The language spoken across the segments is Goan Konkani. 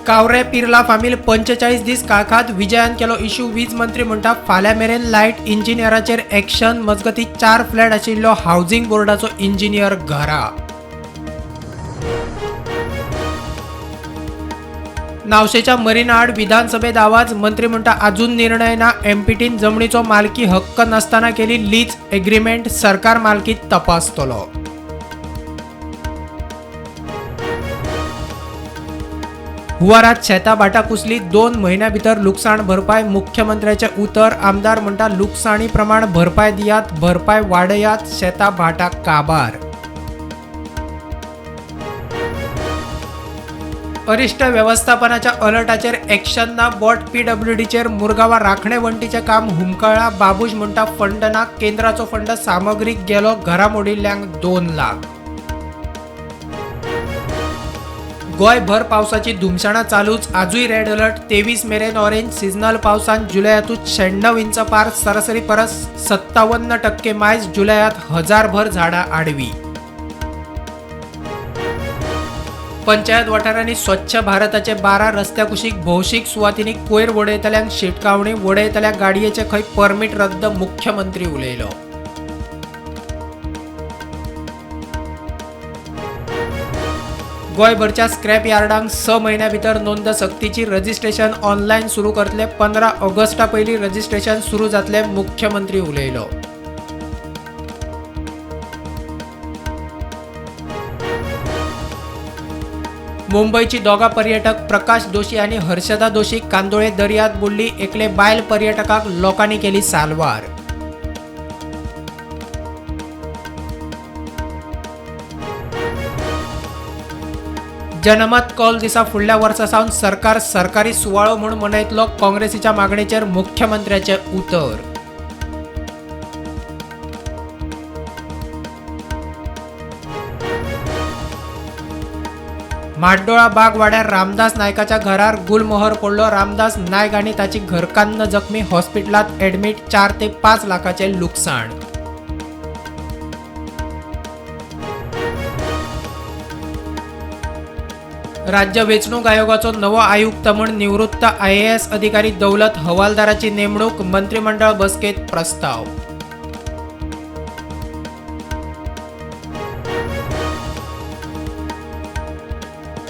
कावरे पिर्ला फामील 45 दीस काळखात विजयान केलो इश्यू. वीज मंत्री म्हणटा फाल्यां मेरेन लायट इंजिनियराचेर एक्शन. मजगती 4 फ्लॅट आशिल्लो हावजिंग बोर्डाचो इंजिनियर घरा. नावशेच्या मरिना आड विधानसभेत आवाज. मंत्री म्हणटा अजून निर्णय ना. एमपीटीन जमनीचो मालकी हक्क नासतना केली लीज एग्रीमेंट. सरकार मालकी तपासतलो. हुवारात शेता भाटा कुसली. 2 म्हयन्या भितर लुकसाण भरपाय. मुख्यमंत्र्याचे उतर. आमदार म्हणटा लुकसाणी प्रमाण भरपाय दियात, भरपाय वाडयात. शेता भाटा काबार. अरिश्ट वेवस्थापनाच्या अलर्टाचेर एक्शन ना. बोट पीडब्ल्यूडीचेर मुरगांवा राखणे वण्टीचें काम हुमकळ्ळा. बाबूश म्हणटा फंड ना. केंद्राचो फंड सामग्रीक गेलो. घरा मोडिल्ल्यांक 2 लाख. गोंयभर पावसाची धुमशणां चालूच. आजूय रेड अलर्ट. 23 मेरेन ऑरेंज. सिजनल पावसान जुलयातूच 96 इंच पार. सरासरी परस 57% मायज. जुलयात 1000भर झाडां आडवी. पंचायत वाठारांनी स्वच्छ भारताचे 12 रस्त्या कुशीक भौशीक सुवातींनी कोयर वडयतल्यांक शिटकावणी. वडयतल्या गाडयेचे खंय परमीट रद्द. मुख्यमंत्री उलयलो. गोंयभरच्या स्क्रॅप यार्डांक 6 म्हयन्या भितर नोंद सक्तीची. रजिस्ट्रेशन ऑनलायन सुरू करतले. 15 ऑगस्टा पयलीं रजिस्ट्रेशन सुरू जातलें. मुख्यमंत्री उलयलो. मुंबयची 2 पर्यटक प्रकाश दोशी आनी हर्षदा दोशी कांदोळे दर्यात बुडली. एकले बायल पर्यटकाक लोकांनी केली साल्वार. जनमत कौल दिसा फुडल्या वर्सा सावन सरकार सरकारी सुवाळो म्हूण मनयतलो. काँग्रेसीच्या मागणेचेर मुख्यमंत्र्याचें उतर. म्हाड्डोळा बागवाड्यार रामदास नायकाच्या घरार गुलमोहर पडलो. रामदास नायक आनी ताची घरकान्न जखमी. हॉस्पिटलांत ॲडमीट. 4 ते 5 लाखाचें लुकसाण. राज्य वेंचणूक आयोगाचो नवो आयुक्त म्हूण निवृत्त IAS अधिकारी दौलत हवालदाराची नेमणूक. मंत्रिमंडळ बसकेत प्रस्ताव.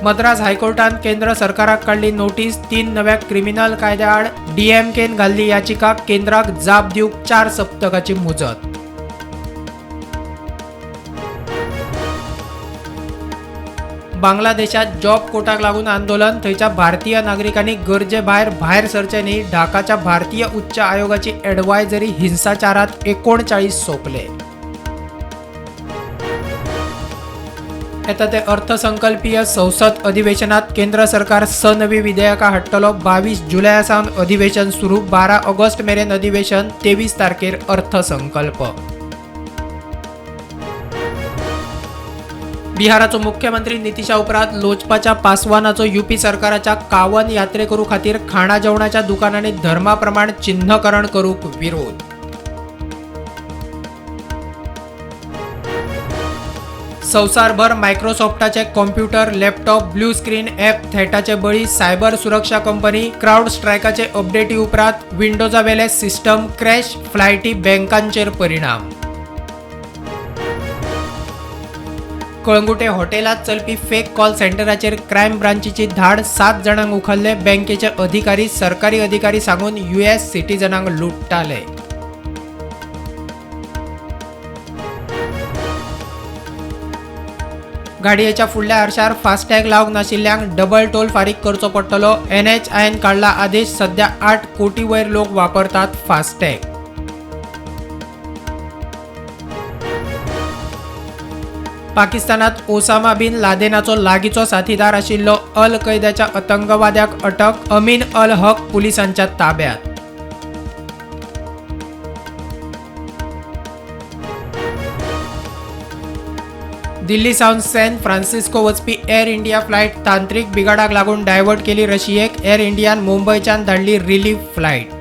मद्रास हायकोर्टान केंद्र सरकाराक काडली नोटीस. 3 नव्या क्रिमिनल कायद्या आड डीएमकेन घाल्ली याचिका. केंद्राक जाप दिवंक 4 सप्तकाची मुजत. बांगलादेशात जॉब कोटाक लागून आंदोलन. थंयच्या भारतीय नागरिकांनी गरजे भायर भायर सरचें न्ही. ढाकाच्या भारतीय उच्च आयोगाची ॲडवायझरी. हिंसाचारात 39 सोंपले. येता ते अर्थसंकल्पीय संसद अधिवेशनात केंद्र सरकार 6 नवी विधेयकां हाडटलो. 22 जुलया सावन अधिवेशन सुरू. 12 ऑगस्ट मेरेन अधिवेशन. 23 तारखेर अर्थसंकल्प. बिहाराचो मुख्यमंत्री नितीशा उपरांत लोजपाच्या पासवानाचो युपी सरकाराच्या कावन यात्रेकरू खातीर खाणा जेवणाच्या दुकानांनी धर्मा प्रमाण चिन्हकरण करूंक विरोध. संवसारभर मायक्रोसॉफ्टाचे computer, laptop, blue screen app थेटाचे बळी. सायबर सुरक्षा कंपनी क्रावड स्ट्रायकाचे अपडेटी उपरांत विंडोजावेले सिस्टम क्रॅश. फ्लायटी बँकांचेर परिणाम. कळंगुटे हॉटेलात चलपी फेक कॉल सेंटराचेर क्रायम ब्रांचीची धाड. 7 जाणांक उखल्ले. बँकेचे अधिकारी, सरकारी अधिकारी सांगून US सिटीजनांक लुट्टाले. गाडयेच्या फुडल्या आरशार फास्टॅग लावंक नाशिल्ल्यांक डबल टोल फारीक करचो पडटलो. NHIन काडला आदेश. सध्या 8 कोटी वयर लोक वापरतात फास्टॅग. पाकिस्तानात ओसामा बिन लादेनाचो लागींचो साथीदार आशिल्लो अल कैदाच्या आतंकवाद्याक अटक. अमीन अल हक पुलिसांच्या ताब्यात. दिल्ली सावन सॅन फ्रांसिस्को वचपी एअर इंडिया फ्लायट तांत्रिक बिघाडाक लागून डायव्हर्ट केली रशियेक. एअर इंडियान मुंबयच्यान धाडली रिलीफ फ्लायट.